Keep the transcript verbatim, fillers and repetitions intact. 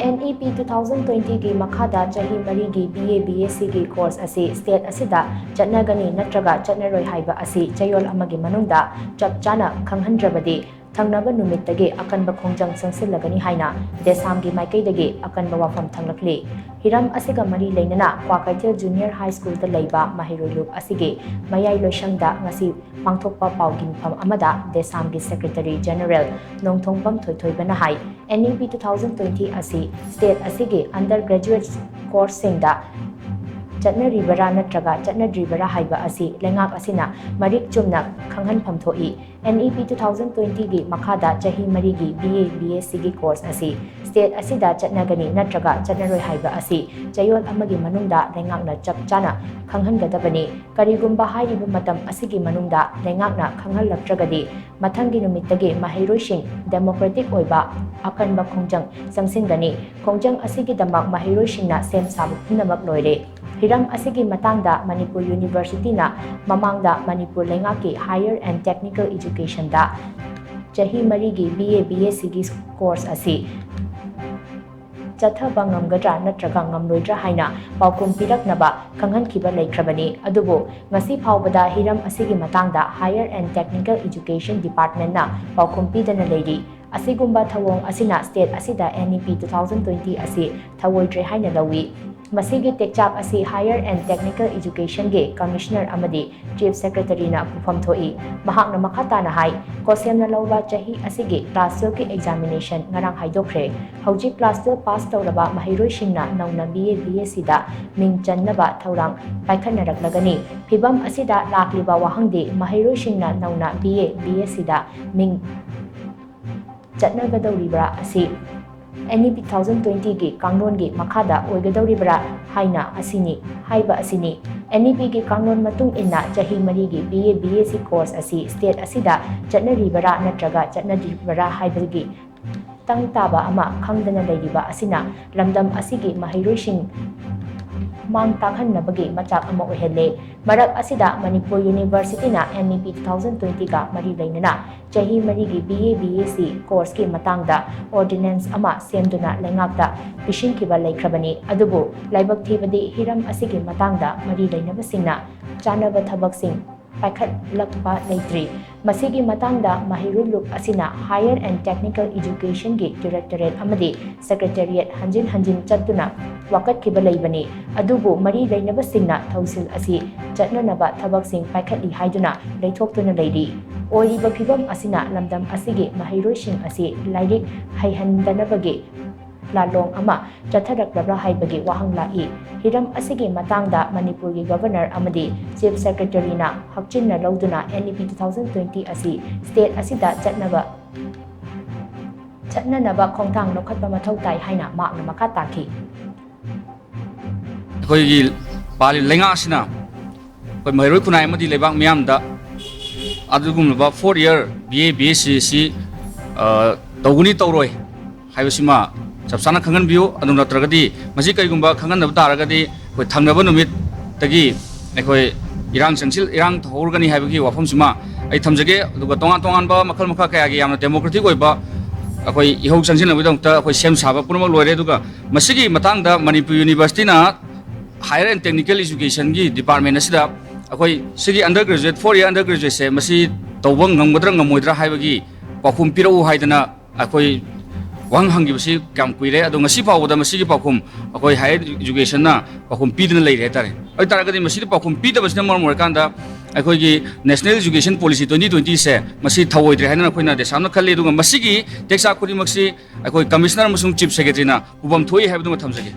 N E P two thousand twenty ꯒꯤ ꯃꯈꯥꯗ ꯆꯍꯤ ꯃꯔꯤꯒꯤ B A B S C ꯒꯤ course ꯑꯁꯤ state ꯑꯁꯤꯗ ꯆꯠꯅꯒꯅꯤ ꯅꯠꯇ꯭ꯔꯒ ꯆꯠꯅꯔꯣꯏ ꯍꯥꯏꯕ ꯑꯁꯤ ꯆꯌꯣꯜ ꯑꯃꯒꯤ ꯃꯅꯨꯡꯗ ꯆꯞ ꯆꯥꯅ ꯈꯪꯍꯟꯗ꯭ꯔꯕꯗꯤ ꯊꯪꯅꯕ ꯅꯨꯃꯤꯠꯇꯒꯤ ꯑꯀꯟꯕ ꯈꯣꯡꯖꯪ ꯆꯪꯁꯤꯜꯂꯒꯅꯤ ꯍꯥꯏꯅ DESAM ꯒꯤ ꯃꯥꯏꯀꯩꯗꯒꯤ ꯑꯀꯟꯕ ꯋꯥꯐꯝ ꯊꯝꯂꯛꯂꯤ꯫ ꯍꯤꯔꯝ ꯑꯁꯤꯒ ꯃꯔꯤ ꯂꯩꯅꯅ ꯀ꯭ꯋꯥꯀꯩꯊꯦꯜ Junior High School ꯗ ꯂꯩꯕ ꯃꯍꯩꯔꯣꯏ ꯂꯨꯞ ꯑꯁꯤꯒꯤ ꯃꯌꯥꯏ ꯂꯣꯏꯁꯪꯗ ꯉꯁꯤ ꯄꯥꯡꯊꯣꯛꯄ ꯄꯥꯎꯒꯤ ꯃꯤꯐꯝ ꯑꯃꯗ DESAM ꯒꯤ Secretary General ꯅꯣꯡꯊꯣꯡꯕꯝ ꯊꯣꯏꯊꯣꯏꯕꯅ ꯍꯥꯏ, N E P two thousand twenty ꯑꯁꯤ state ꯑꯁꯤꯒꯤ undergraduate course ꯁꯤꯡꯗ ꯆꯠꯅꯔꯤꯕꯔꯥ ꯅꯠꯇ꯭ꯔꯒ ꯆꯠꯅꯗ꯭ꯔꯤꯕꯔꯥ ꯍꯥꯏꯕ ꯑꯁꯤ ꯂꯩꯉꯥꯛ ꯑꯁꯤꯅ ꯃꯔꯤꯛ ꯆꯨꯝꯅ ꯈꯪꯍꯟꯐꯝ ꯊꯣꯛꯏ꯫ N E P two thousand twenty ꯒꯤ ꯃꯈꯥꯗ ꯆꯍꯤ ꯃꯔꯤꯒꯤ B A B S C ꯒꯤ course ꯑꯁꯤ state ꯑꯁꯤꯗ ꯆꯠꯅꯒꯅꯤ ꯅꯠꯇ꯭ꯔꯒ ꯆꯠꯅꯔꯣꯏ ꯍꯥꯏꯕ ꯑꯁꯤ ꯆꯌꯣꯜ ꯑꯃꯒꯤ ꯃꯅꯨꯡꯗ ꯂꯩꯉꯥꯛꯅ ꯆꯞ ꯆꯥꯅ ꯈꯪꯍꯟꯒꯗꯕꯅꯤ꯫ ꯀꯔꯤꯒꯨꯝꯕ ꯍꯥꯏꯔꯤꯕ ꯃꯇꯝ ꯑꯁꯤꯒꯤ ꯃꯅꯨꯡꯗ ꯂꯩꯉꯥꯛꯅ ꯈꯪꯍꯜꯂꯛꯇ꯭ꯔꯒꯗꯤ ꯃꯊꯪꯒꯤ ꯅꯨꯃꯤꯠꯇꯒꯤ ꯃꯍꯩꯔꯣꯏꯁꯤꯡ democratic ꯑꯣꯏꯕ ꯑꯀꯟꯕ ꯈꯣꯡꯖꯪ ꯆꯪꯁꯤꯟꯒꯅꯤ꯫ ꯈꯣꯡꯖꯪ ꯑꯁꯤꯒꯤꯗꯃꯛ ꯃꯍꯩꯔꯣꯏꯁꯤꯡꯅ ꯁꯦꯝ ꯁꯥꯕ ꯄꯨꯝꯅꯃꯛ ꯂꯣꯏꯔꯦ꯫ ꯍꯤꯔꯝ ꯑꯁꯤꯒꯤ ꯃꯇꯥꯡꯗ ꯃꯅꯤꯄꯨꯔ University ꯅ ꯃꯃꯥꯡꯗ ꯃꯅꯤꯄꯨꯔ ꯂꯩꯉꯥꯛꯀꯤ Higher and Technical Education ꯗ ꯆꯍꯤ ꯃꯔꯤꯒꯤ B A B S C ꯒꯤ course ꯑꯁꯤ ꯆꯠꯊꯕ ꯉꯝꯒꯗ꯭ꯔꯥ ꯅꯠꯇ꯭ꯔꯒ ꯉꯝꯂꯣꯏꯗ꯭ꯔꯥ ꯍꯥꯏꯅ ꯄꯥꯎꯈꯨꯝ ꯄꯤꯔꯛꯅꯕ ꯈꯪꯍꯟꯈꯤꯕ ꯂꯩꯈ꯭ꯔꯕꯅꯤ꯫ ꯑꯗꯨꯕꯨ ꯉꯁꯤ ꯐꯥꯎꯕꯗ ꯍꯤꯔꯝ ꯑꯁꯤꯒꯤ ꯃꯇꯥꯡꯗ Higher and Technical Education Department ꯅ ꯄꯥꯎꯈꯨꯝ ꯄꯤꯗꯅ ꯂꯩꯔꯤ꯫ ꯑꯁꯤꯒꯨꯝꯕ ꯊꯧꯑꯣꯡ ꯑꯁꯤꯅ state ꯑꯁꯤꯗ N E P two thousand twenty ꯑꯁꯤ ꯊꯧꯑꯣꯏꯗ꯭ꯔꯦ ꯍꯥꯏꯅ ꯂꯧꯏ꯫ ꯃꯁꯤꯒꯤ ꯇꯦꯛꯆꯥꯛ ꯑꯁꯤ Higher and Technical Education ꯒꯤ Commissioner ꯑꯃꯗꯤ Chief Secretary ꯅ ꯄꯨꯐꯝ ꯊꯣꯛꯏ꯫ ꯃꯍꯥꯛꯅ ꯃꯈꯥ ꯇꯥꯅ ꯍꯥꯏ, ꯀꯣꯁꯦꯝꯅ ꯂꯧꯕ ꯆꯍꯤ ꯑꯁꯤꯒꯤ class twelve ꯀꯤ examination ꯉꯔꯥꯡ ꯍꯥꯏꯗꯣꯛꯈ꯭ꯔꯦ꯫ ꯍꯧꯖꯤꯛ class twelve pass ꯇꯧꯔꯕ ꯃꯍꯩꯔꯣꯏꯁꯤꯡꯅ ꯅꯧꯅ B A B S C ꯗ ꯃꯤꯡ ꯆꯟꯅꯕ ꯊꯧꯔꯥꯡ ꯄꯥꯏꯈꯠꯅꯔꯛꯂꯒꯅꯤ꯫ ꯐꯤꯚꯝ ꯑꯁꯤꯗ ꯂꯥꯛꯂꯤꯕ ꯋꯥꯍꯪꯗꯤ ꯃꯍꯩꯔꯣꯏꯁꯤꯡꯅ ꯅꯧꯅ B A B S C ꯗ ꯃꯤꯡ ꯆꯠꯅꯒꯗꯧꯔꯤꯕ꯭ꯔꯥ ꯑꯁꯤ N E P two thousand twenty ꯒꯤ ꯀꯥꯡꯂꯣꯟꯒꯤ ꯃꯈꯥꯗ ꯑꯣꯏꯒꯗꯧꯔꯤꯕ꯭ꯔꯥ ꯍꯥꯏꯅ ꯑꯁꯤꯅꯤ, ꯍꯥꯏꯕ ꯑꯁꯤꯅꯤ꯫ N E P ꯒꯤ ꯀꯥꯡꯂꯣꯟ ꯃꯇꯨꯡ ꯏꯟꯅ ꯆꯍꯤ ꯃꯔꯤꯒꯤ B A B S C course ꯑꯁꯤ state ꯑꯁꯤꯗ ꯆꯠꯅꯔꯤꯕꯔꯥ ꯅꯠꯇ꯭ꯔꯒ ꯆꯠꯅꯗ꯭ꯔꯤꯕꯔꯥ ꯍꯥꯏꯕꯒꯤ ꯇꯪ ꯇꯥꯕ ꯑꯃ ꯈꯪꯗꯅ ꯂꯩꯔꯤꯕ ꯑꯁꯤꯅ ꯂꯝꯗꯝ ꯑꯁꯤꯒꯤ ꯃꯍꯩꯔꯣꯏꯁꯤꯡ ꯃꯥꯡ ꯇꯥꯛꯍꯟꯅꯕꯒꯤ ꯃꯆꯥꯛ ꯑꯃ ꯑꯣꯏꯍꯜꯂꯦ꯫ ꯃꯔꯛ ꯑꯁꯤꯗ Manipur ꯌꯨꯅꯤꯚꯔꯁꯤꯇꯤꯅ NEP two thousand twenty ꯒ ꯃꯔꯤ ꯂꯩꯅꯅ ꯆꯍꯤ ꯃꯔꯤꯒꯤ BA BSc course ꯀꯤ ꯃꯇꯥꯡꯗ ordinance ꯑꯃ ꯁꯦꯝꯗꯨꯅ ꯂꯩꯉꯥꯛꯇ ꯄꯤꯁꯤꯟꯈꯤꯕ ꯂꯩꯈ꯭ꯔꯕꯅꯤ꯫ ꯑꯗꯨꯕꯨ ꯂꯥꯏꯕꯛ ꯊꯤꯕꯗꯤ ꯍꯤꯔꯝ ꯑꯁꯤꯒꯤ ꯃꯇꯥꯡꯗ ꯃꯔꯤ ꯂꯩꯅꯕꯁꯤꯡꯅ ꯆꯥꯅꯕ ꯊꯕꯛꯁꯤꯡ ꯄꯥꯏꯈꯠꯂꯛꯄ ꯂꯩꯇ꯭ꯔꯤ꯫ ꯃꯁꯤꯒꯤ ꯃꯇꯥꯡꯗ ꯃꯍꯩꯔꯣꯏ ꯂꯨꯞ ꯑꯁꯤꯅ Higher and Technical Education ꯒꯤ Directorate ꯑꯃꯗꯤ Secretariat ꯍꯟꯖꯤꯟ ꯍꯟꯖꯤꯟ ꯆꯠꯇꯨꯅ ꯋꯥꯀꯠꯈꯤꯕ ꯂꯩꯕꯅꯤ꯫ ꯑꯗꯨꯕꯨ ꯃꯔꯤ ꯂꯩꯅꯕꯁꯤꯡꯅ ꯊꯧꯁꯤꯜ ꯑꯁꯤ ꯆꯠꯅꯅꯕ ꯊꯕꯛꯁꯤꯡ ꯄꯥꯏꯈꯠꯂꯤ ꯍꯥꯏꯗꯨꯅ ꯂꯩꯊꯣꯛꯇꯨꯅ ꯂꯩꯔꯤ꯫ ꯑꯣꯏꯔꯤꯕ ꯐꯤꯕꯝ ꯑꯁꯤꯅ ꯂꯝꯗꯝ ꯑꯁꯤꯒꯤ ꯃꯍꯩꯔꯣꯏꯁꯤꯡ ꯑꯁꯤ ꯂꯥꯏꯔꯤꯛ ꯍꯩꯍꯟꯗꯅꯕꯒꯤ ꯂꯥꯂꯣꯡ ꯑꯃ ꯆꯠꯊꯔꯛꯂꯕ꯭ꯔꯥ ꯍꯥꯏꯕꯒꯤ ꯋꯥꯍꯪ ꯂꯥꯛꯏ꯫ ꯍꯤꯔꯝ ꯑꯁꯤꯒꯤ ꯃꯇꯥꯡꯗ ꯃꯅꯤꯄꯨꯔꯒꯤ Governor ꯑꯃꯗꯤ Chief Secretary ꯅ ꯍꯛꯆꯤꯟꯅ ꯂꯧꯗꯨꯅ NEP two thousand twenty ꯑꯁꯤ state ꯑꯁꯤꯗ ꯆꯠꯅꯕ, ꯆꯠꯅꯅꯕ ꯈꯣꯡꯊꯥꯡ ꯂꯧꯈꯠꯄ ꯃꯊꯧ ꯇꯥꯏ ꯍꯥꯏꯅ ꯃꯍꯥꯛꯅ ꯃꯈꯥ ꯇꯥꯈꯤ꯫ ꯑꯩꯈꯣꯏꯒꯤ ꯄꯥꯜꯂꯤꯕ ꯂꯩꯉꯥꯛ ꯑꯁꯤꯅ ꯑꯩꯈꯣꯏ ꯃꯍꯩꯔꯣꯏ ꯈꯨꯟꯅꯥꯏ ꯑꯃꯗꯤ ꯂꯩꯕꯥꯛ ꯃꯤꯌꯥꯝꯗ ꯑꯗꯨꯒꯨꯝꯂꯕ four year BA BSc ꯑꯁꯤ, ꯑ, ꯇꯧꯒꯅꯤ ꯇꯧꯔꯣꯏ ꯍꯥꯏꯕꯁꯤꯃ ꯆꯞ ꯆꯥꯅ ꯈꯪꯍꯟꯕꯤꯌꯨ꯫ ꯑꯗꯨ ꯅꯠꯇ꯭ꯔꯒꯗꯤ ꯃꯁꯤ ꯀꯔꯤꯒꯨꯝꯕ ꯈꯪꯍꯟꯗꯕ ꯇꯥꯔꯒꯗꯤ ꯑꯩꯈꯣꯏ ꯊꯪꯅꯕ ꯅꯨꯃꯤꯠꯇꯒꯤ ꯑꯩꯈꯣꯏ ꯏꯔꯥꯡ ꯆꯪꯁꯤꯜ-, ꯏꯔꯥꯡ ꯇꯧꯍꯧꯔꯒꯅꯤ ꯍꯥꯏꯕꯒꯤ ꯋꯥꯐꯝꯁꯤꯃ ꯑꯩ ꯊꯝꯖꯒꯦ꯫ ꯑꯗꯨꯒ ꯇꯣꯉꯥꯟ ꯇꯣꯉꯥꯟꯕ ꯃꯈꯜ ꯃꯈꯥ ꯀꯌꯥꯒꯤ ꯌꯥꯝꯅ democratic ꯑꯣꯏꯕ ꯑꯩꯈꯣꯏ ꯏꯍꯧ ꯆꯪꯁꯤꯟꯅꯕꯒꯤꯗꯃꯛꯇ ꯑꯩꯈꯣꯏ ꯁꯦꯝ ꯁꯥꯕ ꯄꯨꯝꯅꯃꯛ ꯂꯣꯏꯔꯦ꯫ ꯑꯗꯨꯒ ꯃꯁꯤꯒꯤ ꯃꯇꯥꯡꯗ ꯃꯅꯤꯄꯨꯔ University ꯅ Higher and Technical Education ꯒꯤ department ꯑꯁꯤꯗ ꯑꯩꯈꯣꯏ ꯁꯤꯒꯤ under graduate, four year under graduate ꯁꯦ ꯃꯁꯤ ꯇꯧꯕ ꯉꯝꯒꯗ꯭ꯔꯥ ꯉꯝꯃꯣꯏꯗ꯭ꯔꯥ ꯍꯥꯏꯕꯒꯤ ꯄꯥꯎꯈꯨꯝ ꯄꯤꯔꯛꯎ ꯍꯥꯏꯗꯅ ꯑꯩꯈꯣꯏ ꯋꯥꯍꯪ ꯍꯪꯈꯤꯕꯁꯤ ꯀꯌꯥꯝ ꯀꯨꯏꯔꯦ, ꯑꯗꯣ ꯉꯁꯤ ꯐꯥꯎꯕꯗ ꯃꯁꯤꯒꯤ ꯄꯥꯎꯈꯨꯝ ꯑꯩꯈꯣꯏ Higher Education ꯅ ꯄꯥꯎꯈꯨꯝ ꯄꯤꯗꯅ ꯂꯩꯔꯦ ꯍꯥꯏꯇꯥꯔꯦ꯫ ꯑꯗꯨ ꯇꯥꯔꯒꯗꯤ ꯃꯁꯤꯗ ꯄꯥꯎꯈꯨꯝ ꯄꯤꯗꯕꯁꯤꯅ ꯃꯔꯝ ꯑꯣꯏꯔꯀꯥꯟꯗ ꯑꯩꯈꯣꯏꯒꯤ National Education Policy twenty twenty ꯁꯦ ꯃꯁꯤ ꯊꯧꯑꯣꯏꯗ꯭ꯔꯦ ꯍꯥꯏꯅ ꯑꯩꯈꯣꯏꯅ ꯗꯦꯁꯥꯝꯅ ꯈꯜꯂꯤ꯫ ꯑꯗꯨꯒ ꯃꯁꯤꯒꯤ ꯇꯦꯛꯆꯥꯛ ꯈꯨꯗꯤꯡꯃꯛꯁꯤ ꯑꯩꯈꯣꯏ Commissioner ꯑꯃꯁꯨꯡ Chief Secretary ꯅ ꯄꯨꯐꯝ ꯊꯣꯛꯏ ꯍꯥꯏꯕꯗꯨꯃ ꯊꯝꯖꯒꯦ꯫